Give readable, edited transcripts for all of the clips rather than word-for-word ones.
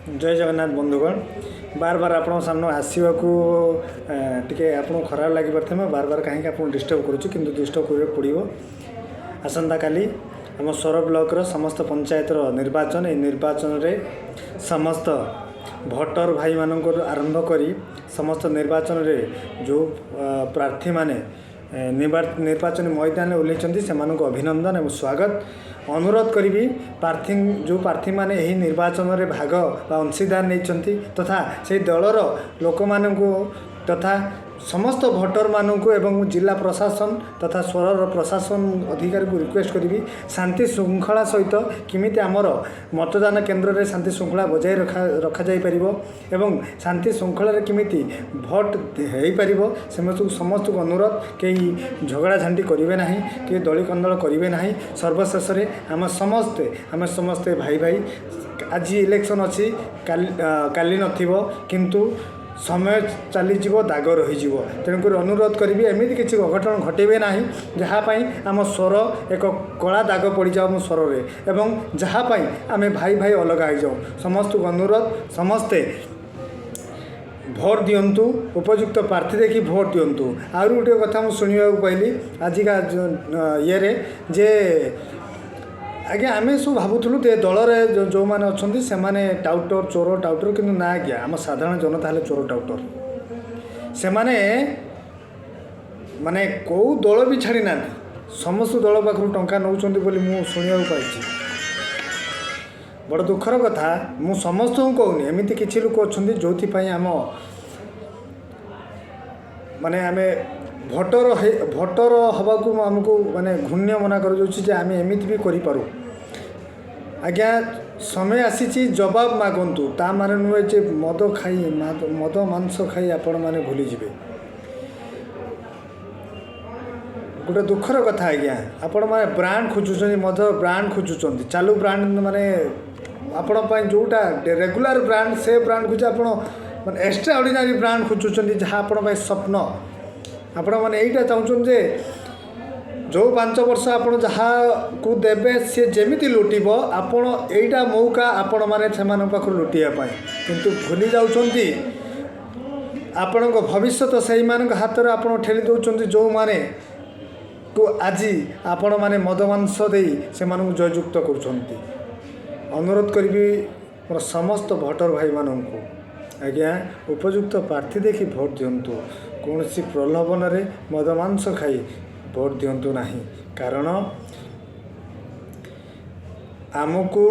ଜୟ ଜଗନ୍ନାଥ ବନ୍ଧୁଗଣ। ବାର ବାର ଆପଣଙ୍କ ସାମ୍ନାକୁ ଆସିବାକୁ ଟିକେ ଆପଣଙ୍କୁ ଖରାପ ଲାଗିପାରିଥିବ, ବାର ବାର କାହିଁକି ଆପଣଙ୍କୁ ଡିଷ୍ଟର୍ବ କରୁଛି, କିନ୍ତୁ ଡିଷ୍ଟର୍ବ କରିବାକୁ ପଡ଼ିବ। ଆସନ୍ତାକାଲି ଆମ ସୋର ବ୍ଲକର ସମସ୍ତ ପଞ୍ଚାୟତର ନିର୍ବାଚନ। ଏହି ନିର୍ବାଚନରେ ସମସ୍ତ ଭୋଟର ଭାଇମାନଙ୍କରୁ ଆରମ୍ଭ କରି ସମସ୍ତ ନିର୍ବାଚନରେ ଯେଉଁ ପ୍ରାର୍ଥୀମାନେ ନିର୍ବାଚନୀ ମଇଦାନରେ ଓହ୍ଲାଇଛନ୍ତି, ସେମାନଙ୍କୁ ଅଭିନନ୍ଦନ ଏବଂ ସ୍ୱାଗତ। ଅନୁରୋଧ କରିବି ପ୍ରାର୍ଥୀ, ଯେଉଁ ପ୍ରାର୍ଥୀମାନେ ଏହି ନିର୍ବାଚନରେ ଭାଗ ବା ଅଂଶୀଦାର ନେଇଛନ୍ତି, ତଥା ସେହି ଦଳର ଲୋକମାନଙ୍କୁ ତଥା ସମସ୍ତ ଭୋଟରମାନଙ୍କୁ ଏବଂ ଜିଲ୍ଲା ପ୍ରଶାସନ ତଥା ସୋରର ପ୍ରଶାସନ ଅଧିକାରୀଙ୍କୁ ରିକ୍ୱେଷ୍ଟ କରିବି, ଶାନ୍ତି ଶୃଙ୍ଖଳା ସହିତ କେମିତି ଆମର ମତଦାନ କେନ୍ଦ୍ରରେ ଶାନ୍ତି ଶୃଙ୍ଖଳା ବଜାୟ ରଖାଯାଇପାରିବ ଏବଂ ଶାନ୍ତି ଶୃଙ୍ଖଳାରେ କେମିତି ଭୋଟ ହେଇପାରିବ, ସମସ୍ତଙ୍କୁ ଅନୁରୋଧ, କେହି ଝଗଡ଼ାଝାଣ୍ଟି କରିବେ ନାହିଁ, କେହି ଦଳି କନ୍ଦଳ କରିବେ ନାହିଁ। ସର୍ବଶେଷରେ ଆମେ ସମସ୍ତେ ଭାଇ ଭାଇ। ଆଜି ଇଲେକ୍ସନ୍ ଅଛି, କାଲି କାଲି ନଥିବ, କିନ୍ତୁ ସମୟ ଚାଲିଯିବ, ଦାଗ ରହିଯିବ। ତେଣୁକରି ଅନୁରୋଧ କରିବି, ଏମିତି କିଛି ଅଘଟଣ ଘଟେଇବେ ନାହିଁ ଯାହା ପାଇଁ ଆମ ସୋର ଏକ କଳା ଦାଗ ପଡ଼ିଯାଉ ଆମ ସୋରରେ ଏବଂ ଯାହା ପାଇଁ ଆମେ ଭାଇ ଭାଇ ଅଲଗା ହେଇଯାଉ। ସମସ୍ତଙ୍କୁ ଅନୁରୋଧ, ସମସ୍ତେ ଭୋଟ ଦିଅନ୍ତୁ, ଉପଯୁକ୍ତ ପ୍ରାର୍ଥୀ ଦେଖି ଭୋଟ ଦିଅନ୍ତୁ। ଆହୁରି ଗୋଟିଏ କଥା ମୁଁ ଶୁଣିବାକୁ ପାଇଲି ଆଜିକା ଇଏରେ ଯେ ଆଜ୍ଞା, ଆମେ ସବୁ ଭାବୁଥିଲୁ ଯେ ଦଳରେ ଯେଉଁମାନେ ଅଛନ୍ତି ସେମାନେ ଟାଉଟର, ଚୋର ଟାଉଟର, କିନ୍ତୁ ନା ଆଜ୍ଞା, ଆମ ସାଧାରଣ ଜନତା ହେଲେ ଚୋର ଟାଉଟର। ସେମାନେ ମାନେ କେଉଁ ଦଳ ବି ଛାଡ଼ି ନାହାନ୍ତି, ସମସ୍ତ ଦଳ ପାଖରୁ ଟଙ୍କା ନେଉଛନ୍ତି ବୋଲି ମୁଁ ଶୁଣିବାକୁ ପାଇଛି। ବଡ଼ ଦୁଃଖର କଥା। ମୁଁ ସମସ୍ତଙ୍କୁ କହୁନି, ଏମିତି କିଛି ଲୋକ ଅଛନ୍ତି ଯେଉଁଥିପାଇଁ ଆମ ମାନେ ଆମେ ଭୋଟର ହେବାକୁ ଆମକୁ ମାନେ ଘୃଣ୍ୟ ମନା କରାଯାଉଛି ଯେ ଆମେ ଏମିତି ବି କରିପାରୁ। ଆଜ୍ଞା, ସମୟ ଆସିଛି, ଜବାବ ମାଗନ୍ତୁ। ତା ମାନେ ନୁହେଁ ଯେ ମଦ ଖାଇ, ମଦ ମାଂସ ଖାଇ ଆପଣମାନେ ଭୁଲିଯିବେ। ଗୋଟେ ଦୁଃଖର କଥା ଆଜ୍ଞା, ଆପଣମାନେ ବ୍ରାଣ୍ଡ ଖୋଜୁଛନ୍ତି, ମଦ ବ୍ରାଣ୍ଡ ଖୋଜୁଛନ୍ତି, ଚାଲୁ ବ୍ରାଣ୍ଡ, ମାନେ ଆପଣଙ୍କ ପାଇଁ ଯେଉଁଟା ରେଗୁଲାର ବ୍ରାଣ୍ଡ ସେ ବ୍ରାଣ୍ଡ ଖୋଜି ଆପଣ ମାନେ ଏକ୍ସଟ୍ରା ଅର୍ଡ଼ିନାରୀ ବ୍ରାଣ୍ଡ ଖୋଜୁଛନ୍ତି, ଯାହା ଆପଣଙ୍କ ପାଇଁ ସ୍ୱପ୍ନ। ଆପଣମାନେ ଏଇଟା ଚାହୁଁଛନ୍ତି ଯେ ଯେଉଁ 5 ବର୍ଷ ଆପଣ ଯାହାକୁ ଦେବେ ସିଏ ଯେମିତି ଲୁଟିବ, ଆପଣ ଏଇଟା ମୌକା ଆପଣମାନେ ସେମାନଙ୍କ ପାଖରୁ ଲୁଟିବା ପାଇଁ। କିନ୍ତୁ ଭୁଲି ଯାଉଛନ୍ତି, ଆପଣଙ୍କ ଭବିଷ୍ୟତ ସେଇମାନଙ୍କ ହାତରେ ଆପଣ ଠେଲି ଦେଉଛନ୍ତି, ଯେଉଁମାନେ କୁ ଆଜି ଆପଣମାନେ ମଦ ମାଂସ ଦେଇ ସେମାନଙ୍କୁ ଜୟଯୁକ୍ତ କରୁଛନ୍ତି। ଅନୁରୋଧ କରିବି ମୋର ସମସ୍ତ ଭୋଟର ଭାଇମାନଙ୍କୁ, ଆଜ୍ଞା, ଉପଯୁକ୍ତ ପ୍ରାର୍ଥୀ ଦେଖି ଭୋଟ ଦିଅନ୍ତୁ। କୌଣସି ପ୍ରଲୋଭନରେ ମଦ ମାଂସ ଖାଇ ଭୋଟ ଦିଅନ୍ତୁ ନାହିଁ, କାରଣ ଆମକୁ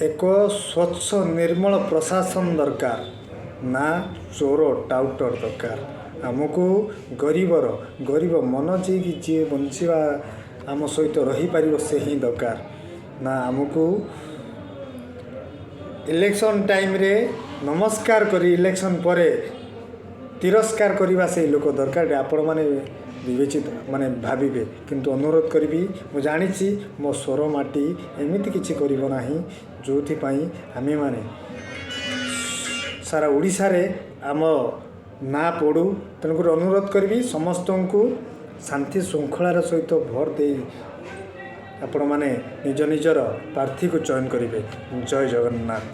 ଏକ ସ୍ୱଚ୍ଛ ନିର୍ମଳ ପ୍ରଶାସନ ଦରକାର ନା ଚୋର ଟାଉଟର ଦରକାର। ଆମକୁ ଗରିବର ଗରିବ ମନ ଯିଏକି ଯିଏ ବଞ୍ଚିବା ଆମ ସହିତ ରହିପାରିବ, ସେ ହିଁ ଦରକାର ନା ଆମକୁ ଇଲେକ୍ସନ୍ ଟାଇମ୍ରେ ନମସ୍କାର କରି ଇଲେକ୍ସନ୍ ପରେ ତିରସ୍କାର କରିବା ସେଇ ଲୋକ ଦରକାର। ଆପଣମାନେ ବିବେଚିତ ମାନେ ଭାବିବେ, କିନ୍ତୁ ଅନୁରୋଧ କରିବି, ମୁଁ ଜାଣିଛି ମୋ ସୋର ମାଟି ଏମିତି କିଛି କରିବ ନାହିଁ ଯେଉଁଥିପାଇଁ ଆମେମାନେ ସାରା ଓଡ଼ିଶାରେ ଆମ ନାଁ ପଡ଼ୁ। ତେଣୁକରି ଅନୁରୋଧ କରିବି ସମସ୍ତଙ୍କୁ, ଶାନ୍ତି ଶୃଙ୍ଖଳାର ସହିତ ଭୋଟ ଦେଇ ଆପଣମାନେ ନିଜ ନିଜର ପ୍ରାର୍ଥୀକୁ ଚୟନ କରିବେ। ଜୟ ଜଗନ୍ନାଥ।